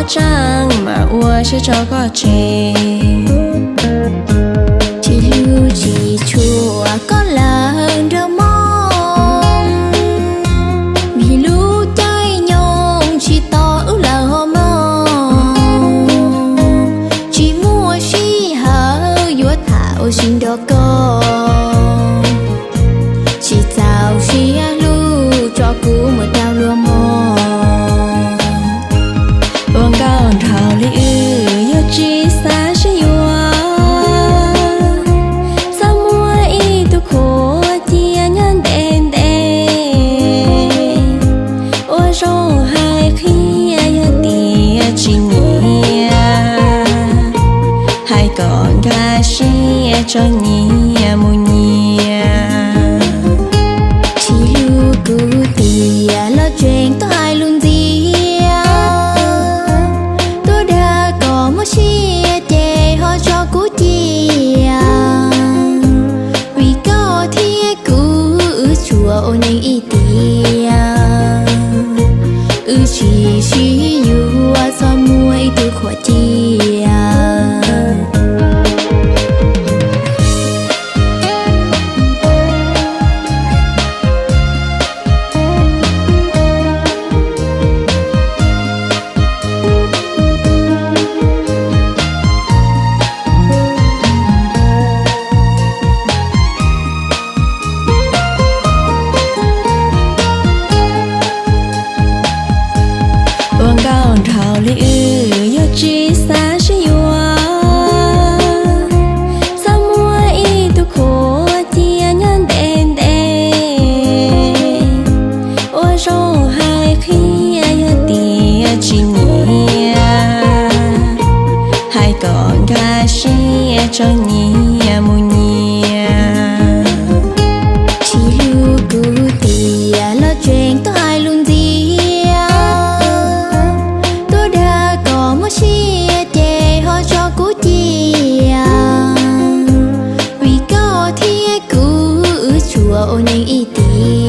tsaaj mas ua siab tso koj tseg. Tsis hlub tsis tshua koj lawm nraug mog, vim lub caij nyoog tsis tos wb lawm ho mog. Tsis muaj sij hawm yuav tham ua si nrog koj, tsis txaus siab hlub tso kuv mus rau luag mog. Ua nkauj nraug li wb yog tsis xav sib yuav, txhob muab ib tug khuav cia nyob ntev ntev. Ua zoo hais qhia yog tias tsis nyiam, hais kom nkag siab tso nyias mus nyias. Tsis hlub kuv tiag los tseem tuaj hais lus ntxias, tuaj dag kom muaj siab ces ho tso kuv cia. Vim koj thiab kuv wb tsuas ua neej ib tiam, wb tsis sib yuav txhob muab ib tug khuav cia. Ua nkauj nraug li wb yog tsis xav sib yuav, txhob muab ib tug khuav cia nyob ntev ntev. Ua zoo hais qhia yog tias tsis nyiam, hais kom nkag siab tso nyias mus nyias. Tsis hlub kuv tiag los tseem tuaj hais lus ntxias, tuaj dag kom muaj siab ces ho tso kuv cia. Vim koj thiab kuv wb tsuas ua neej ib tiam,